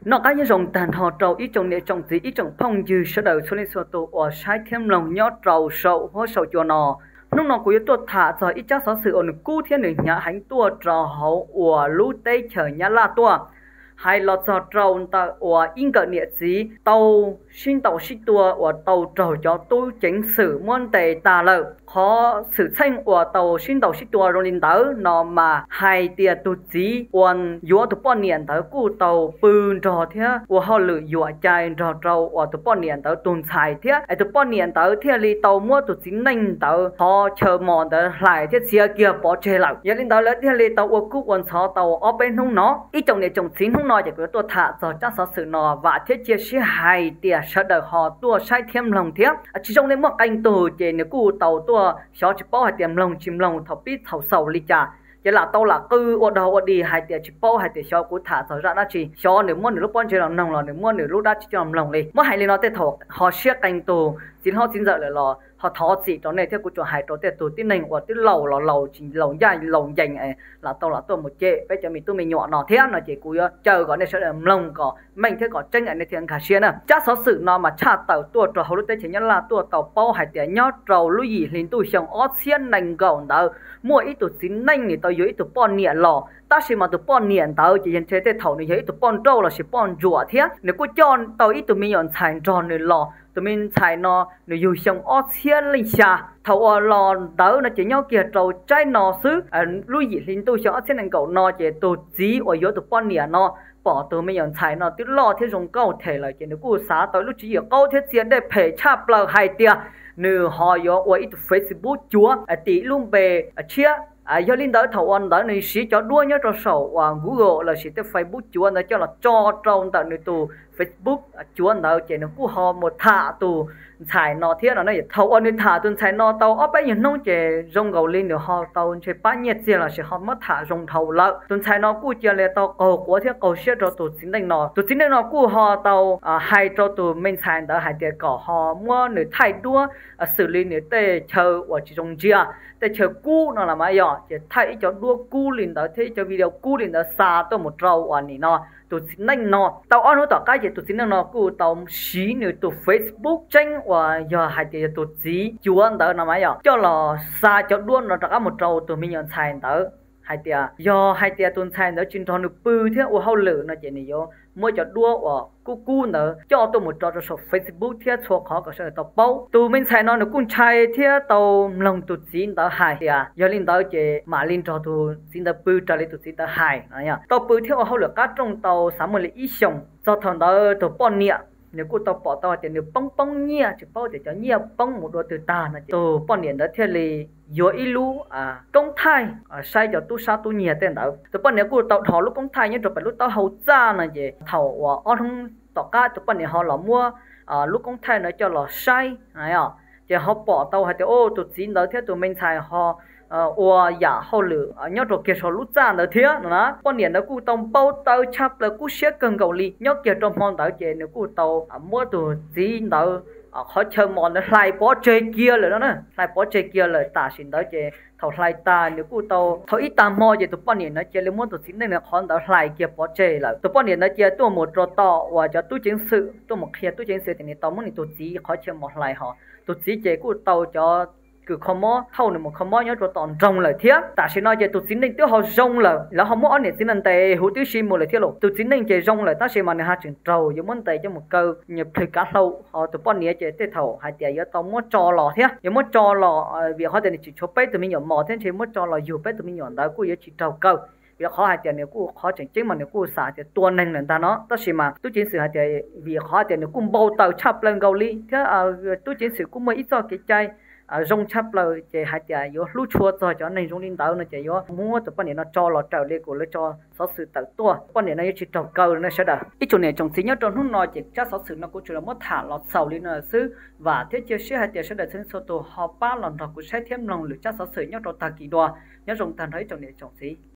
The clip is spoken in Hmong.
Noj qab nyob zoo tag nrho rau ib tsoom niam tsoom txiv ib tsoom phooj ywg sawv daws txhua leej txhua tus uas saib thiab mloog nyob rau saum huab saum cua no. Hnub no kuv yuav tuaj tham txog ib tsab xov xwm uas nws kub thiab nws hnyav heev tuaj rau hauv uas lub teb chaws Nyab Laj tuaj, hais los txog rau ntawm uas ib nkawm niam txiv tau sib ntaus sib tua uas tau raug cov tub ceev xwm muab ntes tag lawm. Qhov xwm txheej uas tau sib ntaus sib tua zoo li ntawd no mas hais tias tus txiv uas yuav tus poj niam ntawd kuj tau pw nrog thiab ua hauj lwm yuam cai nrog rau uas tus poj niam ntawd tus ntxhais thiab es tus poj niam ntawd thiaj li tau muab tus txiv neej ntawd qhov chaw mos ntawd hlais thiab txiav kiag pov tseg lawm. Yog li ntawd lawv thiaj li tau ua kub ua ntxhov tau ob peb hnub no. Ib tsoom niam tsoom txiv, hnub no ces kuv yuav tuaj tham txog tsab xov xwm no, vam thiab cia siab hais tias sawv daws ho tuaj saib thiab mloog thiab. Tsis zoo li muaj qee tug ces nws kuj tau tuaj xyov tsis paub hais tias mloog tsis mloog thaum pib thaum xaus li cas, ces lam tau lam qw ua dog ua dig hais tias tsis paub hais tias xyov kuv tham txog zaj dab tsi, xyov nws muab nws lub pob ntseg los mloog los nws muab nws lub dab tsi coj los mloog li. Muab hais li no tej thaum ho siab qee tug txiv hlob txiv ntxawm lawm los ho thov txim rau nej thiab. Kuv tsuas hais rau tej tug tib neeg uas twb laus los laus tsis laus ncaj laus ncees lam tau lam tuaj mus cem peb cov me tub me nyuam no thiab no ces kuv yuav caw kom nej sawv daws mloog kom meej thiab kom tseeb nej thiaj nkag siab na. Tsab xov xwm no mas tshaj tawm tuaj rau hauv lub teb chaws Nyab Laj tuaj tau paub hais tias nyob rau lub yim hli ntuj xyoo ob txhiab nees nkaum ntawd muaj ib tug txiv neej nws tau yuav ib tug poj niam los, tab sis mas tus poj niam ntawd ces yog ntshe tej thaum nws yog ib tug poj nrauj lossis poj ntsuam thiab nws kuj coj tau ib tug me nyuam ntxhais nrog nws los. Tus me ntxhais no nws yug xyoo ob txhiab leej xya. Thaum uas los ntawd no ces nyob kiag rau tsaib no xwb, lub yim hli ntuj xyoo ob txhiab nees nkaum no ces tus txiv uas yuav tus poj niam no pom tus me nyuam ntxhais no twb loj thiab zoo nkauj them lawm ces nws kuj xav tau lub tswv yim qaub thiab txia dej phem tshaj plaws hais tias nws ho yuav ua ib tug Facebook cuav tim lub npe tshiab. Yog li ntawd thaum uas ntawd nws siv cov duab nyob rau saum uas Google lossis tej Facebook cuav ntawd coj los tso rau ntawm nws tus Facebook cuav ntawd ces nws kuj ho mus tham tus ntxhais no thiab no. Thaum uas nws tham tus ntxhais no tau ob peb nyuag hnub ces zoo nkaus li nws ho tau ntshe pab nyiaj txiag lossis ho muab tham zoo dhau lawm. Tus ntxhais no kuj cia li tau qaug quav thiab qaug siab rau tus txiv neej no. Tus txiv neej no kuj ho tau hais rau tus me ntxhais ntawd hais tias kom ho muab nws thaij duab xws li nws tej chaw uas tsis zoo ntsia, tej chaw kub no los mas yog ces thaij ib cov duab kub li ntawd thiab ib cov video kub li ntawd xa tuaj mus rau uas nim no tus txiv neej no. Tau ob hnub tom qab ces tus txiv neej no kuj tau siv nws tus Facebook tseeb uas yog hais tias yog tus txiv cuav ntawd no mas yog coj los xa cov duab no rov qab mus rau tus me nyuam ntxhais ntawd hais tias yog hais tias tus ntxhais ntawd tsis nrog nws pw thiab ua hauj lwm no ces nws yuav muab cov duab uas kub kub ntawd coj tuaj mus tso rau saum Facebook thiab txhua qhov kom sawv daws tau paub. Tus me ntxhais no nws kuj ntshai thiab tau mloog tus txiv ntawd hais tias yog li ntawd ces mam li nrog tus txiv ntawd pw raws li tus txiv ntawd hais. Tau pw thiab ua hauj lwm qab rooj tau xav muaj li ib xyoos, txog thaum ntawd tus poj niam nws kuj tau pom tau hais tias nws poob poob nyiaj, tsis paub tias cov nyiaj poob mus dua twg tag no ces tus poj niam ntawd thiaj li yuav ib lub koob thaij saib cov tub sab tub nyiag tej ntawd. Tus poj niam kuj tau dhos lub koob thaij nyob rau pem lub taub hau txaj no ces thaum uas ob hnub tom qab tus poj niam ho los muab lub koob thaij no coj los saib, ces ho pom tau hais tias tus txiv ntawd thiab tus me ntxhais ho ua yam hauj lwm nyob rau kiag saum lub txaj ntawd thiab no na. Poj niam ntawd kuj tau npau taws tshaj plaws kub siab kawg nkaus li. Nyob kiag rau hmo ntawd ces nws kuj tau muab tus txiv ntawd qhov chaw mos ntawd hlais pov tseg kiag lawm no na, hlais pov tseg kiag lawm. Tam sim ntawd ces thaum hlais tas nws kuj tau, thaum ib tag hmo ces tus poj niam ntawd cia li muab tus txiv neej ntawd qhov ntawd hlais kiag pov tseg lawm. Tus poj niam ntawd cia tuaj mus rau tom uas cov tub ceev xwm tuaj mus qhia tub ceev xwm tias nws tau muab nws tus txiv qhov chaw mos hlais ho. Tus txiv ces kuj tau cov kws kho mob thauj nws mus kho mob nyob rau tom nroog lawm thiab. Tam sim no ces tus txiv neej twb ho zoo lawm, lawv ho muab ob niam txiv no ntes huv tib si mus lawm thiab lauj. Tus txiv neej ces zoo lawm tab sis mas nws ho tseem raug yuav muab ntes coj mus kaw plhws kav hlau. Ho tus poj niam ces tej thaum hais tias yuav tau muab tso los thiab, yuav muab tso los vim qhov tias nws tsis tshuav peb tus me nyuam mos thiab ntshe muab tso los yug peb tus me nyuam ntawd kuj yuav tsis raug kaw. Vim qhov hais tias nws kuj qhov tseem ceeb mas nws kuj xav tias tua neeg lawm ntag no, tab sis mas tub ceev xwm hais tias vim qhov tias nws kuj npau taws tshaj plaws nkaus li thiab tub ceev xwm kuj muaj ib txoj kev cai zoo tshaj plaws ces hais tias yuav hlub tshua txog cov neeg zoo li ntawd no ces yuav muab tus poj niam no tso los raws li kuv lawv tso xov xwm tawm tuaj. Poj niam no yuav tsis raug kaw na sawv daws. Ib tsoom niam tsoom txiv, nyob rau hnub no ces tsab xov xwm no kuv tsuas los muab tham los xaus li no xwb. Vam thiab cia siab hais tias sawv daws txhua leej txhua tus ho pab los nrog kuv saib thiab mloog lwm tsab xov xwm nyob rau tag kis dua. Nyob zoo tag nrho ib tsoom niam tsoom txiv.